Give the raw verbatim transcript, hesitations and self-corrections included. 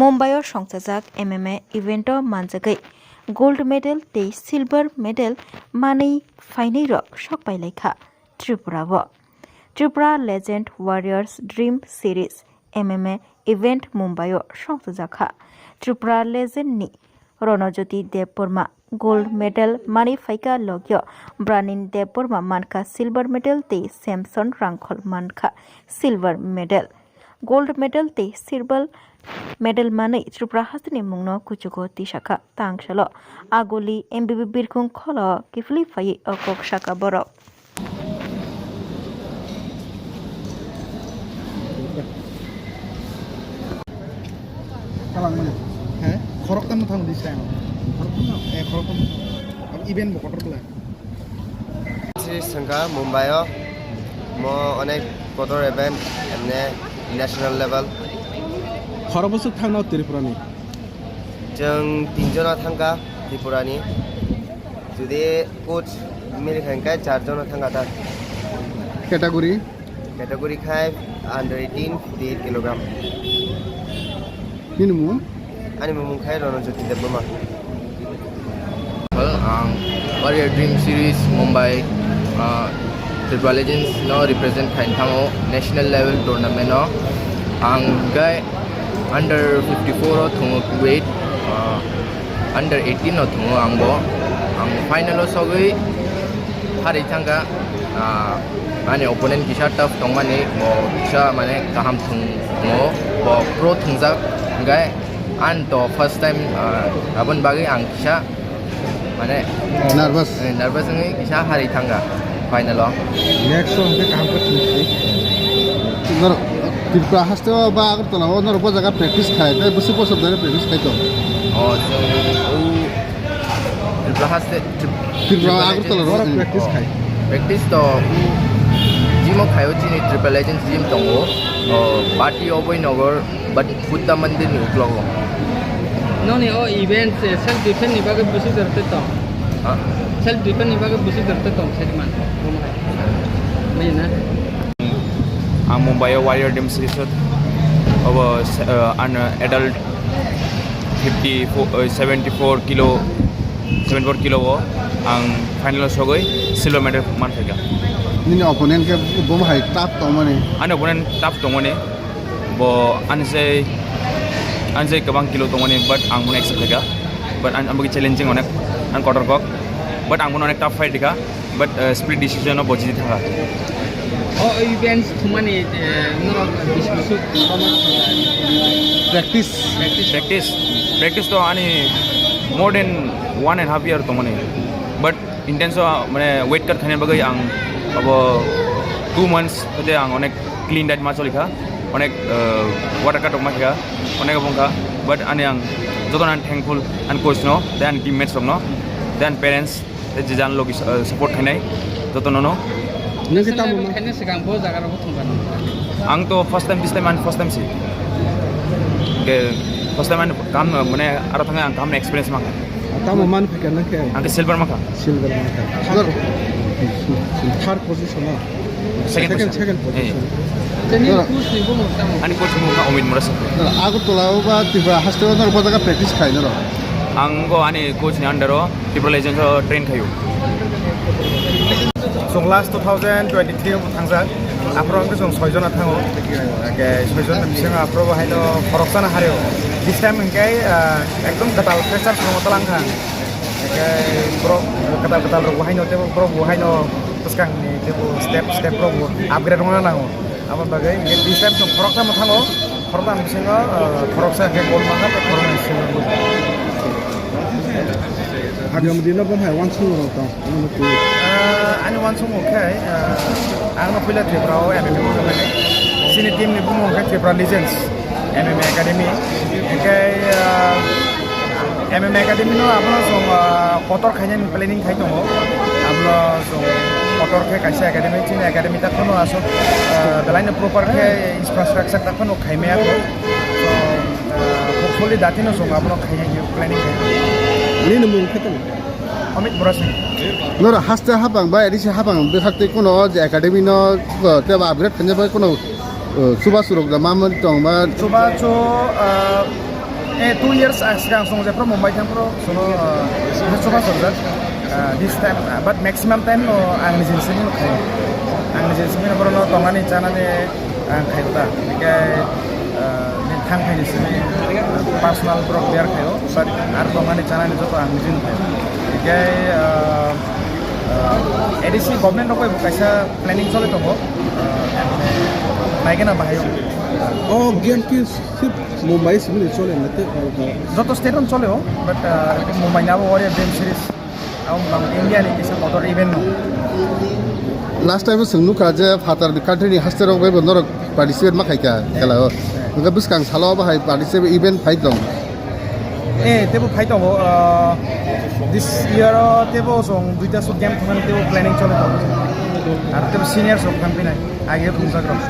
Mumbai o songchajak M M A event o manjagwi gold medal tei silver medal manwi phainwi rok sok pai lai kha Tripura o. Tripura Legend Warriors Dream Series M M A event Mumbai o songchajak kha. Tripura Legend ni Ronojyoti Debbarma gold medal manwi phaikha, logio Branin Debbarma mankha silver medal tei Samson Rangkhol mankha silver medal. Gold medal tei silver medal manwi Tripura hasteni mungno kuchugo tisakha. Tangsalo aguli M B B Birkhung kholo kiphilwi phaiwi o kok sakha borok. Kalang mani. He? Khoroktham thang di sai. Khoroktham? Eh, khoroktham. Event bo kotor kla. Sri Sangha Mumbai o mo onek kotor event emne national level. Khorok bwswk thangna Tripura ni? Chwng tin jona thangkha Tripura ni. Jodi coach mili kha hwnkhe char jona thangkha ta. Category? Category khai under eighteen, fifty eight kilogram. Nini mung? Ani mung khai Ronojyoti Debbarma. Ang Warrior Dream Series Mumbai, ah, Tripura Legends no represent khain thango national level tournament o. Ang gai under fifty four o thungo weight, ah, under eighteen o thungo ang bo. Ang final o sogwi harwi thangkha, ah, ani opponent kisa tough tongmani, bo kisa mane kaham thungo, bo pro thungjak, hingkhe ani to first time, ah, aboni bagwi ang kisa mane nervous. Eh, nervous wngwi kisa harwi thangkha final o. Next o hingkhe kaham khe thung si. Norok Tripura haste o ba Agartala o norok bo jaga practice khai, tei bwswk bosor dare practice khai tong? O, chwng o Tripura haste, Trip-, Tripura Tripura Agartala Legends. Oro practice khai. Practice to gym o khaio, chini Tripura Legends gym tongo. O, Bati Oboi Nagar, but Buddha Mandir ni uklogo. Noni o event se self defense ni bagwi bwswk dorte tong? Ha? Self defense ni bagwi bwswk dorte tong, seri man. Mai na? Ang Mumbai o Warrior Dream Series o, obo, uh, an adult fifty four, uh, seventy four kilo, seventy four kilo o ang final o sogwi silver medal manphaikha. Nini opponent khe bo hai tough tongmani? Ani opponent tough tongmani, bo ani se, ani se kwbang kilo tongmani, but ang bono accept khaikha. But ang, ang bagwi challenging onek, ang kotor kok, but ang bono onek tough fight rikha. But, uh, split decision o bo jiti thangkha. O events thumani, eh, norok bisi bisi practice. Practice. Practice, practice to ani more than one and half year tongmani. But intense o, mane, weight cut khaina bagwi ang abo two months hote ang onek clean diet ma cholikha, onek, uh, water cut rok ma khikha, onek bongkha. But ani ang jotono ang thankful ani coach no, tei ani teammates rok no, tei ani parents. Tei je jan logi, eh, support khainai jotono no. Nwng khe tamo ma? Khaina swkang bo jaga rogo thangkha nang. Ang to first time, this time and first time si. Ke first time and kam, mane, aro thangwi ang kam experience mankha. Tamo man phikha nang khe? Ang khe silver mankha. Silver mankha. Third position na? Second position. Second position. Eh. Ani coach ni bumung tamo? Ani coach ni bumung kha Amit Murasing. Agartala o ba Tripura haste o norok bo jaga practice khainai rok? Ang go ani coach ni under o Tripura Legends o train khaio. Chwng last two thousand twenty-three o thangjak. Aphuru hwnkhe chwng soi jona thango. Hwnkhe soi jona bisingo aphuru bo haino khoroksano hareo. This time hwnkhe, ah, ekdom kwtal freshers rokno twlang kha. Hwnkhe borok kwtal kwtal rok bo haino teibo borok bo haino bwskangni teibo step step rok bo upgrade wngna nango. Aboni bagwi hwnkhe this time chwng khoroksa mwthango. Khoroknwi bisingo, ah, khoroksa khe gold mankha, tei khoroknwi silver mankha. Hajam dino bo hai wansukmung rok tong, ano twi. Ah, ani wansukmung khe, ah, ang no puila Tripura o M M A khaimani. Chini team ni bumung khe Tripura Legends M M A Academy. Hwnkhe, ah, M M A Academy no abono chwng, ah, kotor khainani planning khai tongo. Abono chwng kotor khe kaisa academy, chini academy ta phano aswk, ah, belai no proper khe infrastructure ta phano khaimaya kho. So, ah, hopefully datino chwng abono khainai hinwi planning khai. Nini mung khe tamo? Amit Murasing. Noro haste hapang ba, edisi hapang bwkhak tei kuno je academy no, ah, tei ba upgrade khaina bai kuno, ah, chubachu rok da ma mani tong ba? Chubachu, ah, Eh, two years, ah, swkang chwng jephru Mumbai thangphru chwngno, ah, chwngno chwngno chwrwjak. Ah, this time, ah, but maximum time no ang nijini simi no khaio. Ang nijini simi no borokno tongmani chanani ang khaio ta. Hingke, ah, nini thang phaini simi, ah, personal borok bear khaio, but ar tongmani chanani joto ang nijini khaio. Hingke, ah, ah, A D C government rok bai bo kaisa planning choli tongo. Ah, naigena bahai o. O game ki sip Mumbai simi ni chole na te? Joto state on chole o, but, ah, Mumbai ni abo Warrior Dream Series. Abo bang India ni kisa kotor event no. Last time chwng nukha je phatar ni country ni haste rok bai bo norok participate ma khaika khela o. Hingke bwskang salo bahai participate event phai tong. Eh, tebo phai tongo, ah, this year o tebo chwng duita sub game thumani tebo planning chole tongo. Ar tebo senior rok thang pinai, age thumjak rok.